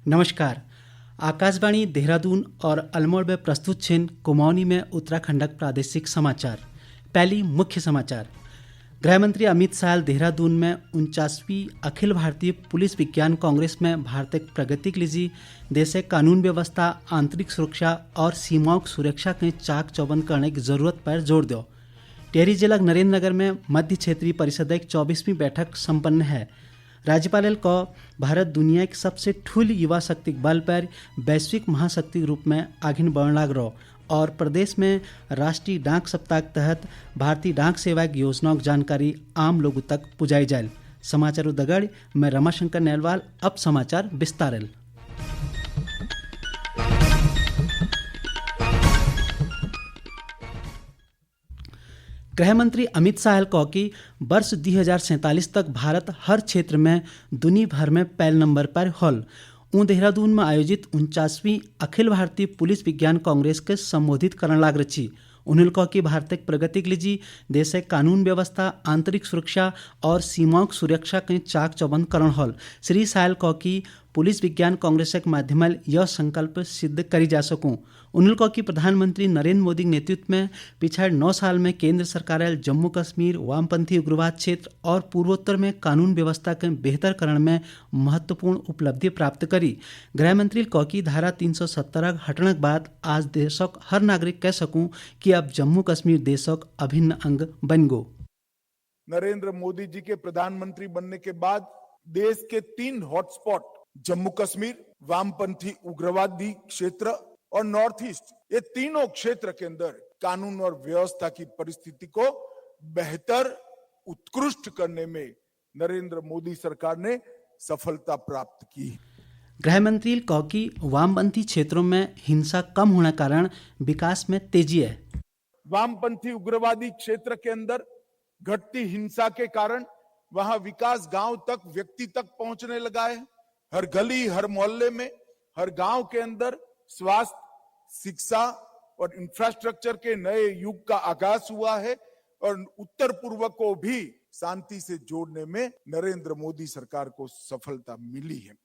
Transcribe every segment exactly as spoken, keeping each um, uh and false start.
नमस्कार। आकाशवाणी देहरादून और अलमोड़ में प्रस्तुत छिन कुमाऊनी में उत्तराखंडक प्रादेशिक समाचार। पहली मुख्य समाचार। गृह मंत्री अमित शाह देहरादून में उनचासवीं अखिल भारतीय पुलिस विज्ञान कांग्रेस में भारत प्रगति के लिए देश कानून व्यवस्था, आंतरिक सुरक्षा और सीमाओं की सुरक्षा के चाक चौबंद करने की जरूरत पर जोर दो। टिहरी जिला नरेंद्र नगर में मध्य क्षेत्रीय परिषद एक चौबीसवीं बैठक संपन्न है। राज्यपाल कहो, भारत दुनिया की सबसे ठूल युवा शक्ति के बल पर वैश्विक महाशक्ति के रूप में आगिन बढ़ लाग रहो और प्रदेश में राष्ट्रीय डाक सप्ताह के तहत भारतीय डाक सेवा की योजनाओं की जानकारी आम लोगों तक पुजाई जाए। समाचार उदगड़, मैं रमाशंकर नेलवाल। अब समाचार विस्तारल। गृह मंत्री अमित शाह कहो कि वर्ष दो हज़ार सैंतालीस तक भारत हर क्षेत्र में दुनिया भर में पहल नंबर पर होल। ऊं देहरादून में आयोजित उनचासवीं अखिल भारतीय पुलिस विज्ञान कांग्रेस के संबोधित करण लाग रही। उन्होंने कहा कि भारत की प्रगति के लिए देश कानून व्यवस्था, आंतरिक सुरक्षा और सीमाओं की सुरक्षा के चाक चौबंद करण होल। श्री शाह कहा कि पुलिस विज्ञान कांग्रेस के माध्यम यह संकल्प सिद्ध करी जा सकूं। उन्होंने कहा कि प्रधानमंत्री नरेंद्र मोदी के नेतृत्व में पिछले नौ साल में केंद्र सरकार जम्मू कश्मीर, वामपंथी उग्रवाद क्षेत्र और पूर्वोत्तर में कानून व्यवस्था के बेहतर करण में महत्वपूर्ण उपलब्धि प्राप्त करी। गृह मंत्री कहा कि धारा तीन सौ सत्तर हटने के बाद आज देशक हर नागरिक कह सकूं कि अब जम्मू कश्मीर देशक अभिन्न अंग बन गो। नरेंद्र मोदी जी के प्रधानमंत्री बनने के बाद देश के तीन हॉटस्पॉट, जम्मू कश्मीर, वामपंथी उग्रवादी क्षेत्र और नॉर्थ ईस्ट, ये तीनों क्षेत्र के अंदर कानून और व्यवस्था की परिस्थिति को बेहतर, उत्कृष्ट करने में नरेंद्र मोदी सरकार ने सफलता प्राप्त की। गृह मंत्री कहा कि वामपंथी क्षेत्रों में हिंसा कम होने कारण विकास में तेजी है। वामपंथी उग्रवादी क्षेत्र के अंदर घटती हिंसा के कारण वहां विकास गांव तक, व्यक्ति तक पहुंचने लगा है। हर गली, हर मोहल्ले में, हर गांव के अंदर स्वास्थ्य, शिक्षा और इंफ्रास्ट्रक्चर के नए युग का आगाज हुआ है और उत्तर पूर्व को भी शांति से जोड़ने में नरेंद्र मोदी सरकार को सफलता मिली है।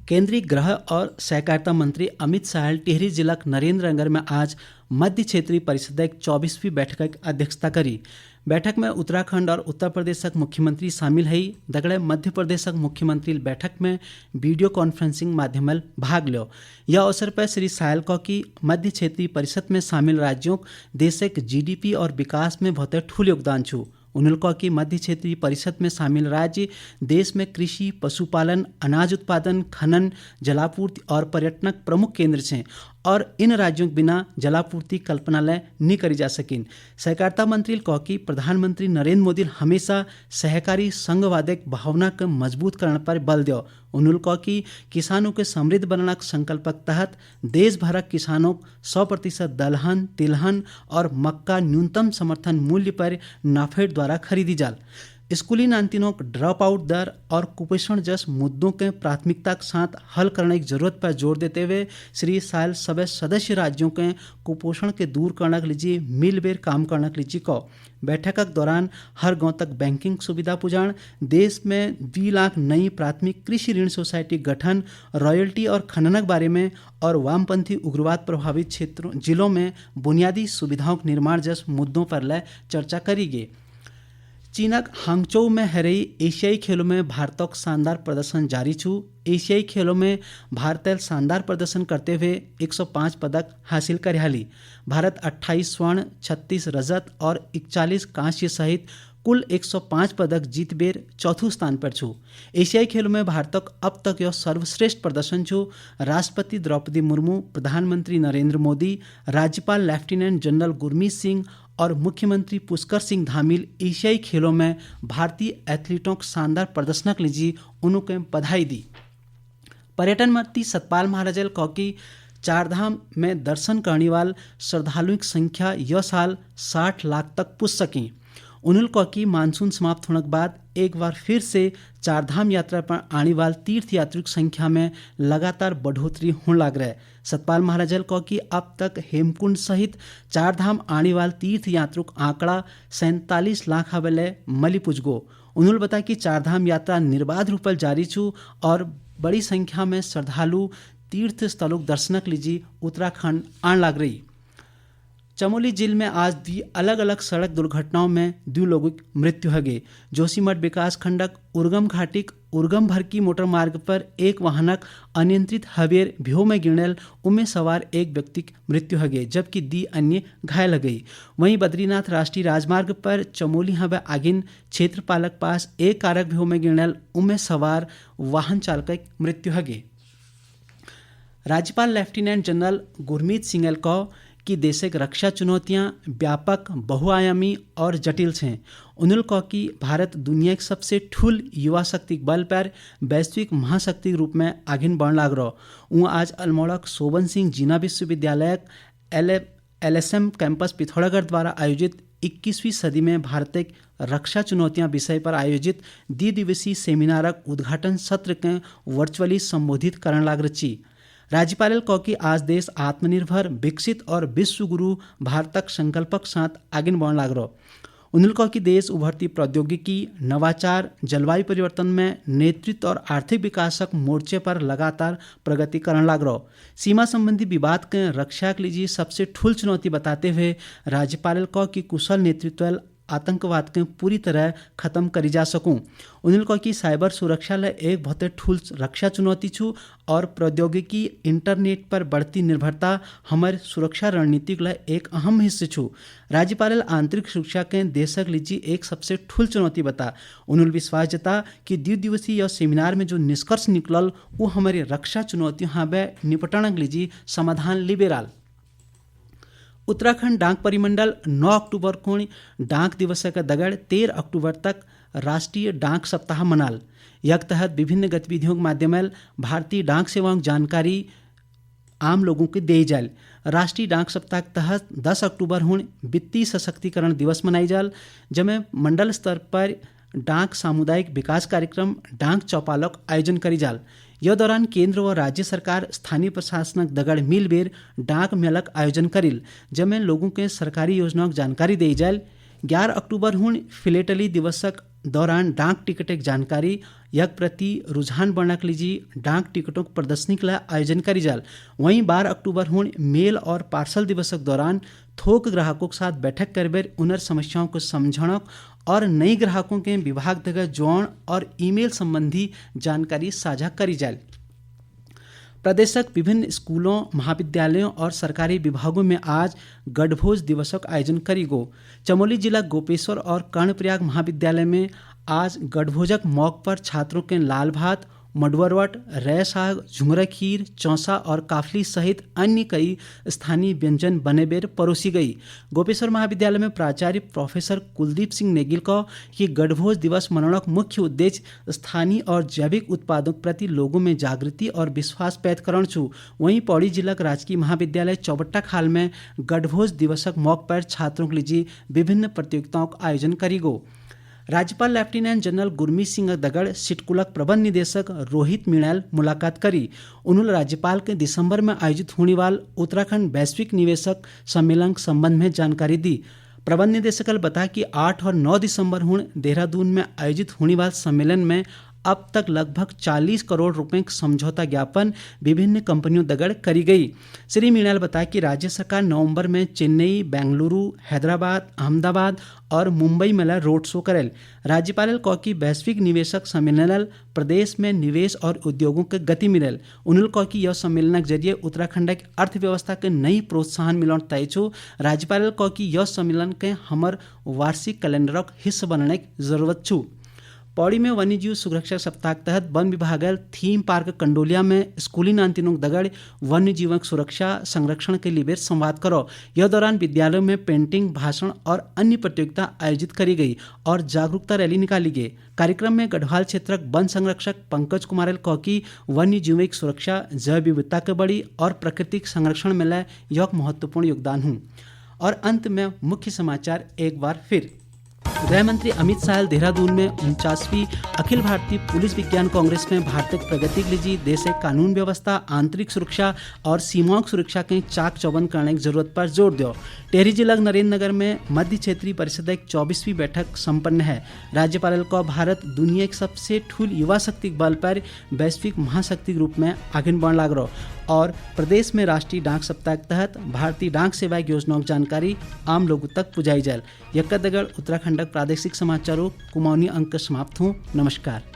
केंद्रीय गृह और सहकारिता मंत्री अमित शाह टिहरी जिला नरेंद्र नगर में आज मध्य क्षेत्रीय परिषद एक चौबीसवीं बैठक की अध्यक्षता करी। बैठक में उत्तराखंड और उत्तर प्रदेश के मुख्यमंत्री शामिल है। दगड़े मध्य प्रदेश के मुख्यमंत्री बैठक में वीडियो कॉन्फ्रेंसिंग माध्यम भाग लियो। यह अवसर पर श्री शाह कहो कि मध्य क्षेत्रीय परिषद में शामिल राज्यों देश के जीडीपी और विकास में बहुत ठूल योगदान छू। उन्होंने कहा कि मध्य क्षेत्रीय परिषद में शामिल राज्य देश में कृषि, पशुपालन, अनाज उत्पादन, खनन, जलापूर्ति और पर्यटन प्रमुख केंद्र हैं और इन राज्यों के बिना जलापूर्ति कल्पना ले नहीं करी जा सकिन। सहकारिता मंत्री कहा कि प्रधानमंत्री नरेंद्र मोदी हमेशा सहकारी संघवाद की भावना के मजबूत करने पर बल दियो। उन्होंने कहा कि किसानों के समृद्ध बनाना के संकल्प के तहत देश भर के किसानों सौ प्रतिशत दलहन, तिलहन और मक्का न्यूनतम समर्थन मूल्य पर नाफेड द्वारा खरीदी जाल। स्कूली नानतिनों के ड्रॉप आउट दर और कुपोषण जस मुद्दों के प्राथमिकता के साथ हल करने की जरूरत पर जोर देते हुए श्री शाह सभी सदस्य राज्यों के कुपोषण के दूर करने के लिए मिलबेर काम करने के लिए कहो। बैठक के दौरान हर गांव तक बैंकिंग सुविधा पुजाण, देश में दो लाख नई प्राथमिक कृषि ऋण सोसाइटी गठन, रॉयल्टी और खनन के बारे में और वामपंथी उग्रवाद प्रभावित क्षेत्रों, जिलों में बुनियादी सुविधाओं के निर्माण जस मुद्दों पर ले चर्चा करी गई। चीनक हांगचोउ में हो रही एशियाई खेलों में भारतक शानदार प्रदर्शन जारी छू। एशियाई खेलों में भारत शानदार प्रदर्शन करते हुए एक सौ पाँच पदक हासिल कर हाली। भारत अट्ठाईस स्वर्ण, छत्तीस रजत और इकतालीस कांस्य सहित कुल एक सौ पाँच पदक जीत बेर चौथू स्थान पर छू। एशियाई खेलों में भारतक अब तक यह सर्वश्रेष्ठ प्रदर्शन छू। राष्ट्रपति द्रौपदी मुर्मू, प्रधानमंत्री नरेंद्र मोदी, राज्यपाल लेफ्टिनेंट जनरल गुरमीत सिंह और मुख्यमंत्री पुष्कर सिंह धामील एशियाई खेलों में भारतीय एथलीटों के शानदार प्रदर्शन के लिए उन्होंने बधाई दी। पर्यटन मंत्री सतपाल महाराजल कहो कि चारधाम में दर्शन करने वाल श्रद्धालुओं की संख्या यह साल साठ लाख तक पुज सकी। उन्होंने कहा कि मानसून समाप्त होने के बाद एक बार फिर से चारधाम यात्रा पर आने वाले तीर्थयात्रियों की संख्या में लगातार बढ़ोतरी होने लग रहा है। सतपाल महाराजल कहा कि अब तक हेमकुंड सहित चारधाम आने वाले तीर्थयात्रियों का आंकड़ा सैंतालीस लाख हवेले मली पुजगो। उन्होंने बताया कि चारधाम यात्रा निर्बाध रूप से जारी छू और बड़ी संख्या में श्रद्धालु तीर्थ स्थलों दर्शनक लीजी उत्तराखंड आण लाग रही। चमोली जिले में आज दी अलग-अलग सड़क दुर्घटनाओं में दो लोगों की मृत्यु हो गई। जोशीमठ विकास खंडक उर्गम घाटिक उर्गम भरकी मोटर मार्ग पर एक वाहनक अनियंत्रित हवेर भ्यो में गिरनेल उमे सवार एक व्यक्ति की मृत्यु हो गई, जबकि दी अन्य घायल हो गई। वहीं बद्रीनाथ राष्ट्रीय राजमार्ग पर चमोली हवे आगिन क्षेत्रपालक पास एक कारक भ्यो में गिरनेल उमे सवार वाहन चालक की मृत्यु हो गई। राज्यपाल लेफ्टिनेंट जनरल गुरमीत सिंह कहो कि देश की रक्षा चुनौतियां व्यापक, बहुआयामी और जटिल हैं। उन्होंने कहा कि भारत दुनिया के सबसे ठूल युवा शक्ति बल पर वैश्विक महाशक्ति के रूप में आगे बढ़ लाग रहो। ऊ आज अल्मोड़ा के शोभन सिंह जीना विश्वविद्यालय एल एलएसएम कैंपस पिथौरागढ़ द्वारा आयोजित इक्कीसवीं सदी में भारत की रक्षा चुनौतियां विषय पर आयोजित द्विदिवसीय सेमिनारक उद्घाटन सत्र के वर्चुअली संबोधित करण लाग रची। राज्यपाल कहो कि आज देश आत्मनिर्भर, विकसित और विश्वगुरु भारतक संकल्पक साथ आगे बढ़ लाग रहो। उन्होंने कहा कि देश उभरती प्रौद्योगिकी, नवाचार, जलवायु परिवर्तन में नेतृत्व और आर्थिक विकासक मोर्चे पर लगातार प्रगति करण लाग रहो। सीमा संबंधी विवाद के रक्षा के लिए सबसे ठूल चुनौती बताते हुए राज्यपाल कहा कि कुशल नेतृत्व आतंकवाद के पूरी तरह खत्म करी जा सकूं। उन्होंने कहा कि साइबर सुरक्षा ला एक बहुत ठूल रक्षा चुनौती छु और प्रौद्योगिकी, इंटरनेट पर बढ़ती निर्भरता हमारे सुरक्षा रणनीति ला एक अहम हिस्सा छु। राज्यपाल आंतरिक सुरक्षा के देशक लिए एक सबसे ठूल चुनौती बता। उन्होंने विश्वास जता कि द्विदिवसीय या सेमिनार में जो निष्कर्ष निकलल, वो हमारे रक्षा चुनौतियों हाँ बे निपटण के लिए समाधान लिबेराल। उत्तराखंड डाक परिमंडल नौ अक्टूबर को डाक दिवस का दगड़ तेरह अक्टूबर तक राष्ट्रीय डाक सप्ताह मनाल। यक तहत विभिन्न गतिविधियों के माध्यम भारतीय डाक सेवाओं की जानकारी आम लोगों के दे जाल। राष्ट्रीय डाक सप्ताह के तहत दस अक्टूबर हुण वित्तीय सशक्तिकरण दिवस मनाई जाल, जमे मंडल स्तर पर डाक सामुदायिक विकास कार्यक्रम, डाक चौपालक आयोजन करी जाल। यह दौरान केंद्र व राज्य सरकार स्थानीय प्रशासनक दगड़ मिलबेर डाक मेलक आयोजन करिल, जमे लोगों के सरकारी योजनाओं की जानकारी दी जाए। ग्यारह अक्टूबर हुण फिलेटली दिवसक दौरान डाक टिकट एक जानकारी यक प्रति रुझान बढ़नक लीजी डाक टिकटों की प्रदर्शनी का आयोजन करी जाल। वहीं बारह अक्टूबर हुण मेल और पार्सल दिवसक दौरान थोक ग्राहकों के साथ बैठक करबेर उनर समस्याओं को समझणक और नई ग्राहकों के विभाग तक जोड़न और ईमेल संबंधी जानकारी साझा करी जाए। प्रदेशक विभिन्न स्कूलों, महाविद्यालयों और सरकारी विभागों में आज गढ़भोज दिवसक आयोजन करी गो। चमोली जिला गोपेश्वर और कर्णप्रयाग महाविद्यालय में आज गढ़भोजक मौक पर छात्रों के लाल भात, मडुअरवट, रै साग, झुंगरा खीर, चौसा और काफली सहित अन्य कई स्थानीय व्यंजन बने बेर परोसी गई। गोपेश्वर महाविद्यालय में प्राचार्य प्रोफेसर कुलदीप सिंह नेगिल का कि गढ़भोज दिवस मनाना का मुख्य उद्देश्य स्थानीय और जैविक उत्पादों के प्रति लोगों में जागृति और विश्वास पैदा करण छु। वहीं पौड़ी जिला के राजकीय महाविद्यालय चौबट्टा खाल में गढ़भोज दिवसक मौक पर छात्रों के लिए विभिन्न प्रतियोगिताओं का आयोजन करी गो। राज्यपाल लेफ्टिनेंट जनरल गुरमीत सिंह दगड़ सिटकुलक प्रबंध निदेशक रोहित मीणैल मुलाकात करी। उन्होंने राज्यपाल के दिसंबर में आयोजित होने वाल उत्तराखंड वैश्विक निवेशक सम्मेलन के संबंध में जानकारी दी। प्रबंध निदेशक ने बताया कि आठ और नौ दिसंबर हुण देहरादून में आयोजित होने वाले सम्मेलन में अब तक लगभग चालीस करोड़ रुपए का समझौता ज्ञापन विभिन्न कंपनियों दगड़ करी गई। श्री मीणा ने बताया कि राज्य सरकार नवंबर में चेन्नई, बेंगलुरु, हैदराबाद, अहमदाबाद और मुंबई में ला रोड शो करेल। राज्यपाल ने कहा कि वैश्विक निवेशक सम्मेलन प्रदेश में निवेश और उद्योगों के गति मिलेल। उन्होंने कहा कि यह सम्मेलन के जरिए उत्तराखंड की अर्थव्यवस्था के नई प्रोत्साहन मिलण तय छु। राज्यपाल ने कहा कि यह सम्मेलन के हमर वार्षिक कैलेंडर का हिस्सा बनने की जरूरत छु। पौड़ी में वन्यजीव सुरक्षा सप्ताह के तहत वन विभाग थीम पार्क कंडोलिया में स्कूली नानतिनों दगड़ वन्यजीवों की सुरक्षा संरक्षण के लिए बेर संवाद करो। यह दौरान विद्यालयों में पेंटिंग, भाषण और अन्य प्रतियोगिता आयोजित करी गई और जागरूकता रैली निकाली गई। कार्यक्रम में गढ़वाल क्षेत्र वन संरक्षक पंकज कुमार ने कहा कि वन्य जीवों की सुरक्षा जैव विविधता के बड़ी और प्राकृतिक संरक्षण में लय यौक महत्वपूर्ण योगदान हूँ। और अंत में मुख्य समाचार एक बार फिर। गृह मंत्री अमित शाह देहरादून में उनचासवीं अखिल भारतीय पुलिस विज्ञान कांग्रेस में भारत प्रगति के लिए देश कानून व्यवस्था, आंतरिक सुरक्षा और सीमाओं की सुरक्षा के चाक चौबंद करने की जरूरत पर जोर दियो। टिहरी जिला नरेंद्र नगर में मध्य क्षेत्रीय परिषद एक चौबीसवीं बैठक संपन्न है। राज्यपाल का भारत दुनिया के सबसे ठूल युवा शक्ति बल पर वैश्विक महाशक्ति के रूप में आगे बढ़ लाग रहो और प्रदेश में राष्ट्रीय डाक सप्ताह के तहत भारतीय डाक सेवा योजनाओं की जानकारी आम लोगों तक पुजाई जाए। यक्का दगड़ उत्तराखंड प्रादेशिक समाचारों कुमाऊनी अंक समाप्त हूँ। नमस्कार।